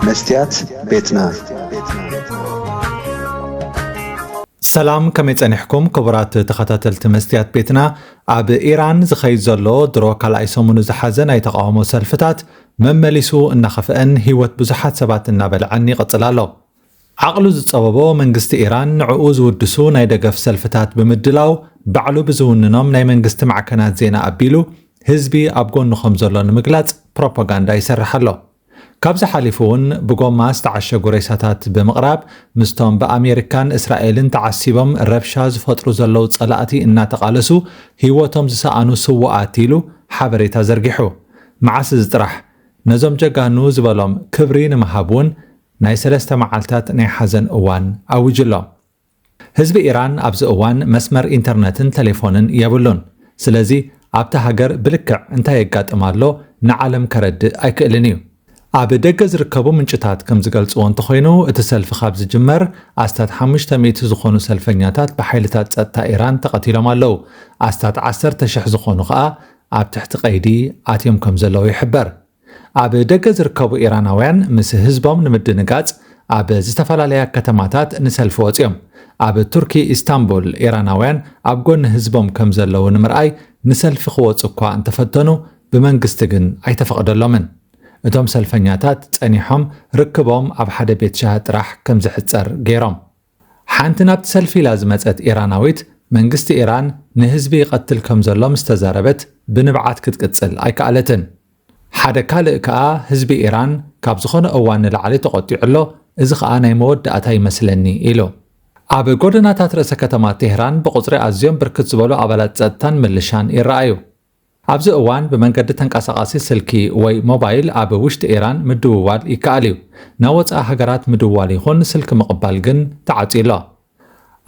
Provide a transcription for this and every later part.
መስትያት ቤትና። ሰላም፣ ከመይ ጸኒሕኩም ክቡራት ተኸታተልቲ መስትያት ቤትና? ኣብ ኢራን ዝኸይድ ዘሎ ድሮ ካልኣይ ሰሙኑ ዝሓዘ ናይ ተቓውሞ ሰልፍታት መመሊሱ እናኸፍአን ህይወት ብዙሓት ሰባት እናበልዐን ይቕጽል ኣሎ። ዓቕሉ ዝጸበቦ መንግስቲ ኢራን ንዕኡ ዝውድሱ ናይ ደገፍ ሰልፍታት ብምድላው ባዕሉ ብዝውንኖም ናይ መንግስቲ ማዕከናት ዜና ኣቢሉ ህዝቢ ኣብ ጎኑ ከም ዘሎ ንምግላጽ ፕሮፓጋንዳ ይሰርሕ ኣሎ። ካብዚ ሓሊፉ እውን ብጎማ ዝተዓሸጉ ሬሳታት ብምቕራብ ምስቶም ብኣሜሪካን እስራኤልን ተዓሲቦም ረብሻ ዝፈጥሩ ዘለዉ ጸላእቲ እናተቓለሱ ህይወቶም ዝሰኣኑ ስውኣት ኢሉ ሓበሬታ ዘርጊሑ። መዓስ እዚ ጥራሕ ነዞም ጀጋኑ ዝበሎም ክብሪ ንምሃብ እውን ናይ ሰለስተ መዓልታት ናይ ሓዘን እዋን ኣዊጁ ኣሎ። ህዝቢ ኢራን ኣብዚ እዋን መስመር ኢንተርነትን ቴሌፎንን የብሉን። ስለዚ ኣብታ ሃገር ብልክዕ እንታይ የጋጥም ኣሎ ንዓለም ከረድእ ኣይክእልን እዩ። ኣብ ደገ ዝርከቡ ምንጭታት ከም ዝገልጽዎ እንተኾይኑ እቲ ሰልፊ ካብ ዝጅመር ኣስታት ሓሙሽተ ሚእቲ ዝኾኑ ሰልፈኛታት ብሓይልታት ጸጥታ ኢራን ተቐቲሎም ኣለዉ። ኣስታት ዓሰርተ ሽሕ ዝኾኑ ከኣ ኣብ ትሕቲ ቀይዲ ኣትዮም ከም ዘለዉ ይሕበር። ኣብ ደገ ዝርከቡ ኢራናውያን ምስ ህዝቦም ንምድንጋጽ ኣብ ዝተፈላለያ ከተማታት ንሰልፊ ወጺኦም። ኣብ ቱርኪ ኢስታንቡል ኢራናውያን ኣብ ጎኒ ህዝቦም ከም ዘለዉ ንምርኣይ ንሰልፊ ክወጹ እኳ እንተፈተኑ ብመንግስቲ ግን ኣይተፈቕደሎምን። እቶም ሰልፈኛታት ጸኒሖም ርክቦም ኣብ ሓደ ቤት ሻሂ ጥራሕ ከም ዝሕጸር ገይሮም። ሓንቲ ናብቲ ሰልፊ ኢላ ዝመጸት ኢራናዊት መንግስቲ ኢራን ንህዝቢ ይቐትል ከም ዘሎ ምስ ተዛረበት ብንብዓት ክትቅጽል ኣይከኣለትን። ሓደ ካልእ ከኣ ህዝቢ ኢራን ካብ ዝኾነ እዋን ንላዕሊ ተቖጢዑ ኣሎ፣ እዚ ኸኣ ናይ መወዳእታ ይመስለኒ ኢሉ። ኣብ ጎደናታት ርእሰ ከተማ ቴህራን ብቑጽሪ ኣዝዮም ብርክት ዝበሉ ኣባላት ጸጥታን ምልሻን ይረኣዩ። ኣብዚ እዋን ብመንገዲ ተንቀሳቓሲ ስልኪ ወይ ሞባይል ኣብ ውሽጢ ኢራን ምድውዋል ይከኣል እዩ። ናብ ወጻኢ ሃገራት ምድዋል ይኹን ስልኪ ምቕባል ግን ተዓጽዩ ኣሎ።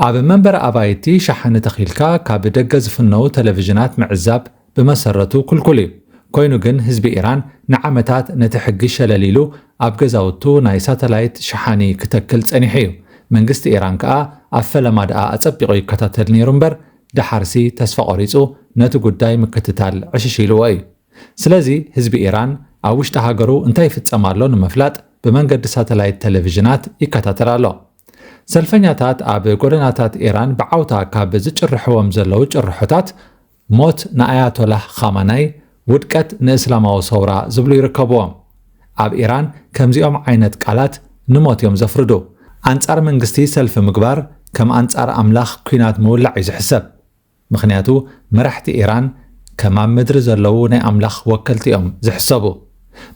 ኣብ መንበሪ ኣባይቲ ሸሓኒ ተኺልካ ካብ ደገ ዝፍነዉ ቴሌቪዥናት ምዕዛብ ብመሰረቱ ክልኩል እዩ። ኮይኑ ግን ህዝቢ ኢራን ንዓመታት ነቲ ሕጊ ሸለል ኢሉ ኣብ ገዛውቱ ናይ ሳተላይት ሸሓኒ ክተክል ጸኒሑ እዩ። መንግስቲ ኢራን ከኣ ኣብ ፈለማ ደኣ ኣጸቢቑ ይከታተል ነይሩ እምበር ደሓርሲ ተስፋ ቆሪጹ ነቲ ጉዳይ ምክትታል ዕሽሽ ኢልዎ እዩ። ስለዚ ህዝቢ ኢራን ኣብ ውሽጢ ሃገሩ እንታይ ይፍጸም ኣሎ ንምፍላጥ ብመንገዲ ሳተላይት ቴሌቪዥናት ይከታተል ኣሎ። ሰልፈኛታት ኣብ ጎደናታት ኢራን ብዓውታ ካብ ዝጭርሕዎም ዘለዉ ጭርሖታት ሞት ንኣያቶላህ ኻማናይ፣ ውድቀት ንእስላማዊ ሰውራ ዝብሉ ይርከብዎም። ኣብ ኢራን ከምዚኦም ዓይነት ቃላት ንሞት እዮም ዘፍርዱ። ኣንጻር መንግስቲ ሰልፊ ምግባር ከም ኣንጻር ኣምላኽ ኲናት ምውላዕ እዩ ዝሕሰብ። ምኽንያቱ መራሕቲ ኢራን ከም ኣብ ምድሪ ዘለዉ ናይ ኣምላኽ ወከልቲ እዮም ዝሕሰቡ።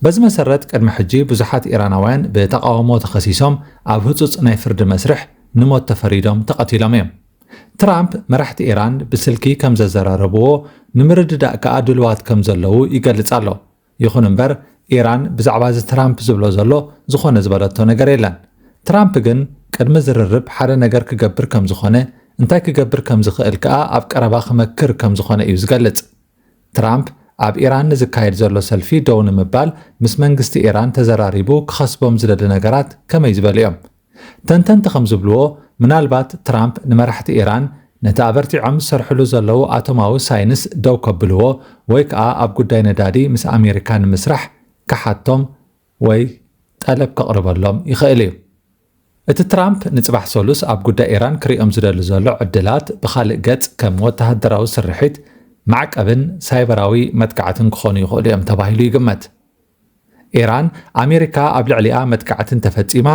በዚ መሰረት ቅድሚ ሕጂ ብዙሓት ኢራናውያን ብተቓውሞ ተኸሲሶም ኣብ ህጹጽ ናይ ፍርዲ መስርሕ ንሞት ተፈሪዶም ተቐቲሎም እዮም። ትራምፕ መራሕቲ ኢራን ብስልኪ ከም ዘዘራረብዎ ንምርድዳእ ከኣ ድልዋት ከም ዘለዉ ይገልጽ ኣሎ። ይኹን እምበር ኢራን ብዛዕባ እዚ ትራምፕ ዝብሎ ዘሎ ዝኾነ ዝበለቶ ነገር የለን። ትራምፕ ግን ቅድሚ ዝርርብ ሓደ ነገር ክገብር ከም ዝኾነ እንታይ ክገብር ከም ዝኽእል ከኣ ኣብ ቀረባ ክመክር ከም ዝኾነ እዩ ዝገልጽ። ትራምፕ ኣብ ኢራን ንዝካየድ ዘሎ ሰልፊ ደው ንምባል ምስ መንግስቲ ኢራን ተዘራሪቡ ክኸስቦም ዝደሊ ነገራት ከመይ ዝበሉ እዮም? ተንተንቲ ከም ዝብልዎ ምናልባት ትራምፕ ንመራሕቲ ኢራን ነቲ ኣበርቲዖም ዝሰርሕሉ ዘለዉ ኣቶማዊ ሳይንስ ደው ከብልዎ ወይ ከኣ ኣብ ጉዳይ ነዳዲ ምስ ኣሜሪካ ንምስራሕ ክሓቶም ወይ ጠለብ ከቕርበሎም ይኽእል እዩ። እቲ ትራምፕ ንጽባሕ ሰሉስ ኣብ ጉዳይ ኢራን ክርእዮም ዝደሊ ዘሎ ዕድላት ብኻልእ ገጽ ከም ወተሃደራዊ ስርሒት፣ ማዕቀብን ሳይበራዊ መጥቃዕትን ክኾኑ ይኽእሉ እዮም ተባሂሉ ይግመት። ኢራን ኣሜሪካ ኣብ ልዕሊኣ መጥቃዕቲ እንተፈጺማ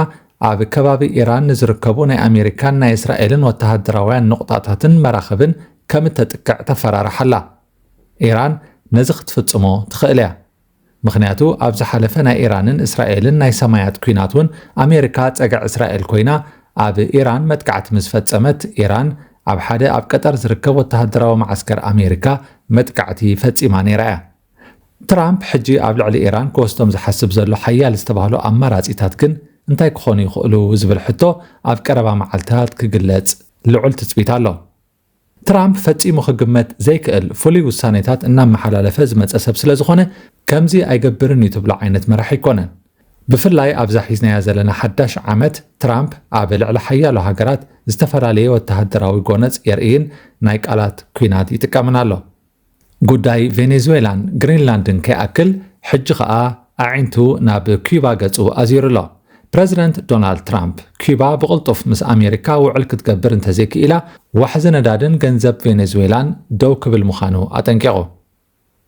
ኣብ ከባቢ ኢራን ንዝርከቡ ናይ ኣሜሪካን ናይ እስራኤልን ወተሃደራውያን ንቑጣታትን መራኽብን ከም እተጥቅዕ ተፈራርሓ ኣላ። ኢራን ነዚ ክትፍጽሞ ትኽእል እያ። ምኽንያቱ ኣብ ዝሓለፈ ናይ ኢራንን እስራኤልን ናይ ሰማያት ኲናት እውን ኣሜሪካ ጸግዒ እስራኤል ኮይና ኣብ ኢራን መጥቃዕቲ ምስ ፈጸመት ኢራን ኣብ ሓደ ኣብ ቀጠር ዝርከብ ወተሃደራዊ መዓስከር ኣሜሪካ መጥቃዕቲ ፈጺማ ነይራ እያ። ትራምፕ ሕጂ ኣብ ልዕሊ ኢራን ክወስዶም ዝሓስብ ዘሎ ሓያል ዝተባህሉ ኣማራጺታት ግን እንታይ ክኾኑ ይኽእሉ ዝብል ሕቶ ኣብ ቀረባ መዓልታት ክግለጽ ልዑል ትጽቢት ኣሎ። ትራምፕ ፈጺሙ ክግመት ዘይክእል ፍሉይ ውሳኔታት እናመሓላለፈ ዝመጸ ሰብ ስለ ዝኾነ ከምዚ ኣይገብርን እዩ ትብሎ ዓይነት መራሒ ኣይኮነን። ብፍላይ ኣብዛ ሒዝናያ ዘለና ሓዳሽ ዓመት ትራምፕ ኣብ ልዕሊ ሓያሎ ሃገራት ዝተፈላለየ ወተሃደራዊ ጎነጽ የርእይን ናይ ቃላት ኲናት ይጥቀምን ኣሎ። ጉዳይ ቬኔዙዌላን ግሪንላንድን ከይኣክል ሕጂ ኸኣ ኣዒንቱ ናብ ኪባ ገጹ ኣዚሩ ኣሎ። ፕረዚደንት ዶናልድ ትራምፕ፣ ኪባ ብቕልጡፍ ምስ ኣሜሪካ ውዕል ክትገብር እንተዘይክኢላ፣ ዋሕዚ ነዳድን ገንዘብ ቬኔዙዌላን ደው ክብል ምዃኑ ኣጠንቂቑ።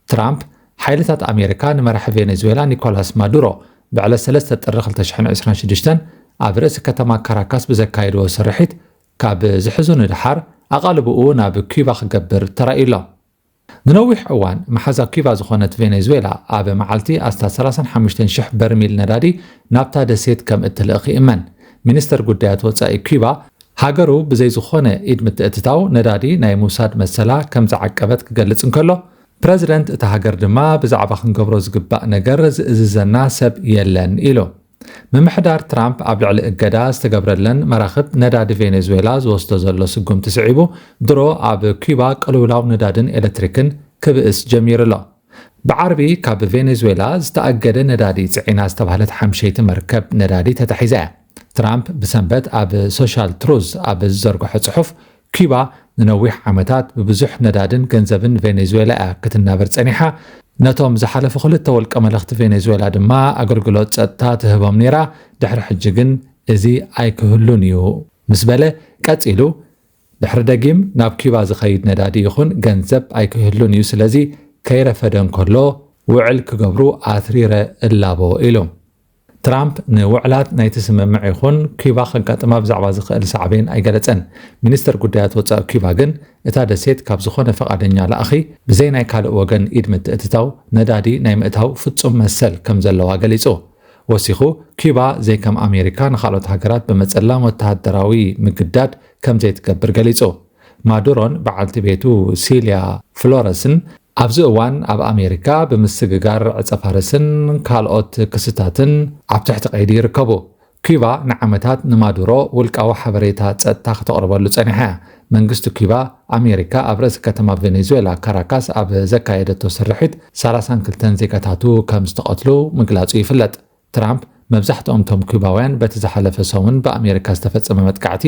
ትራምፕ፣ ሓይልታት ኣሜሪካ ንመራሒ ቬኔዙዌላ ኒኮላስ ማዱሮ ብዕለት ሰለስተ ጥሪ ክልተ ሽሕን ዕስራን ሽዱሽተን ኣብ ርእሲ ከተማ ካራካስ ብዘካየድዎ ስርሒት፣ ካብ ዝሕዙ ንድሓር ኣቓልብኡ ናብ ኪባ ክገብር ተራእዩ ኣሎ። ንነዊሕ እዋን መሓዛ ኪባ ዝኾነት ቬኔዙዌላ፣ ኣብ መዓልቲ ኣስታት ሰላሳን ሓሙሽተን ሽሕ በርሚል ነዳዲ ናብታ ደሴት ከም እትልእኽ ይእመን። ሚኒስተር ጉዳያት ወጻኢ ኪባ፣ ሃገሩ ብዘይ ዝኾነ ኢድ ምትእትታው ነዳዲ ናይ ምውሳድ መሰላ ከም ዝዓቀበት ክገልጽ እንከሎ፣ ፕረዚደንት እታ ሃገር ድማ፣ ብዛዕባ ክንገብሮ ዝግባእ ነገር ዝእዝዘና ሰብ የለን ኢሉ። ምምሕዳር ትራምፕ ኣብ ልዕሊ እገዳ ዝተገብረለን መራኽብ ነዳዲ ቬኔዙዌላ ዝወስዶ ዘሎ ስጉምቲ ስዒቡ፣ ድሮ ኣብ ኪባ ቅልውላው ነዳድን ኤሌክትሪክን ክብእስ ጀሚሩ ኣሎ። ብዓርቢ ካብ ቬኔዙዌላ ዝተኣገደ ነዳዲ ጽዒና ዝተባህለት ሓምሸይቲ መርከብ ነዳዲ ተታሒዛ እያ። ትራምፕ ብሰንበት ኣብ ሶሻል ትሩዝ ኣብ ዝዘርግሖ ጽሑፍ፣ ኪባ ንነዊሕ ዓመታት ብብዙሕ ነዳድን ገንዘብን ቬኔዙዌላ እያ ክትናበር ጸኒሓ። ነቶም ዝሓለፉ ክልተ ወልቀ መለኽቲ ቬኔዙዌላ ድማ ኣገልግሎት ጸጥታ ትህቦም ነይራ። ድሕሪ ሕጂ ግን እዚ ኣይክህሉን እዩ፣ ምስ በለ ቀጺሉ፣ ድሕሪ ደጊም ናብ ኪባ ዝኸይድ ነዳዲ ይኹን ገንዘብ ኣይክህሉን እዩ፣ ስለዚ ከይረፈደ እንከሎ ውዕል ክገብሩ ኣትሪረ እላቦ ኢሉ። ትራምፕ ንውዕላት ናይቲ ስምምዕ ይኹን ኪባ ከጋጥማ ብዛዕባ ዝኽእል ሳዕቤን ኣይገለጸን። ሚኒስተር ጉዳያት ወጻኢ ኪባ ግን፣ እታ ደሴት ካብ ዝኾነ ፈቓደኛ ላእኺ ብዘይ ናይ ካልእ ወገን ኢድ ምትእትታው ነዳዲ ናይ ምእታው ፍጹም መሰል ከም ዘለዋ ገሊጹ። ወሲኹ፣ ኪባ ዘይከም ኣሜሪካ ንኻልኦት ሃገራት ብመጸላም ወተሃደራዊ ምግዳድ ከም ዘይትገብር ገሊጹ። ማዱሮን በዓልቲ ቤቱ ሲልያ ፍሎረስን ኣብዚ እዋን ኣብ ኣሜሪካ ብምስግጋር ዕጸ ፋርስን ካልኦት ክስታትን ኣብ ትሕቲ ቀይዲ ይርከቡ። ኪባ ንዓመታት ንማዱሮ ውልቃዊ ሓበሬታ ጸጥታ ክተቕርበሉ ጸኒሓ እያ። መንግስቲ ኪባ፣ ኣሜሪካ ኣብ ርእሲ ከተማ ቬኔዙዌላ ካራካስ ኣብ ዘካየደቶ ስርሒት ሰላሳን ክልተን ዜጋታቱ ከም ዝተቐትሉ ምግላጹ ይፍለጥ። ትራምፕ፣ መብዛሕትኦም እቶም ኪባውያን በቲ ዝሓለፈ ሰሙን ብኣሜሪካ ዝተፈጸመ መጥቃዕቲ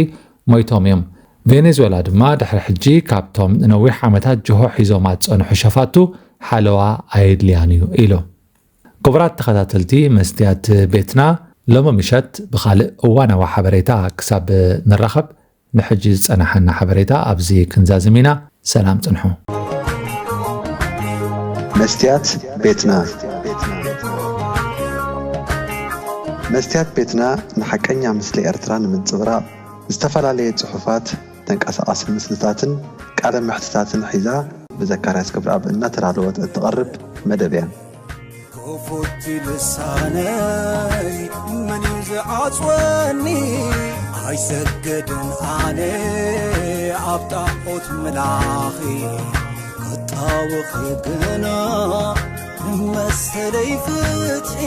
ሞይቶም እዮም። ቬኔዙዌላ ድማ ድሕሪ ሕጂ ካብቶም ንነዊሕ ዓመታት ጅሆ ሒዞማ ዝጸንሑ ሸፋቱ ሓለዋ ኣየድልያን እዩ ኢሉ። ክቡራት ተኸታተልቲ መስትያት ቤትና፣ ሎሚ ምሸት ብኻልእ እዋናዊ ሓበሬታ ክሳብ ንራኸብ፣ ንሕጂ ዝጸናሓና ሓበሬታ ኣብዚ ክንዛዝም ኢና። ሰላም ጽንሑ። መስትያት ቤትና። መስትያት ቤትና ንሓቀኛ ምስሊ ኤርትራ ንምንጽብራቕ ዝተፈላለየ ጽሑፋት፣ ተንቀሳቓሲ ምስልታትን ቃለ መሕትታትን ሒዛ ብዘካርያስ ገብረኣብ እናተዳለወት እትቐርብ መደብ እያ። ክፉት ልሳነይ መን እዩ ዝዓጽወኒ? ኣይሰግድን ኣነ ኣብ ጣዖት ምላኺ፣ ክጣወኺ ግና መሰለይ ፍትሒ።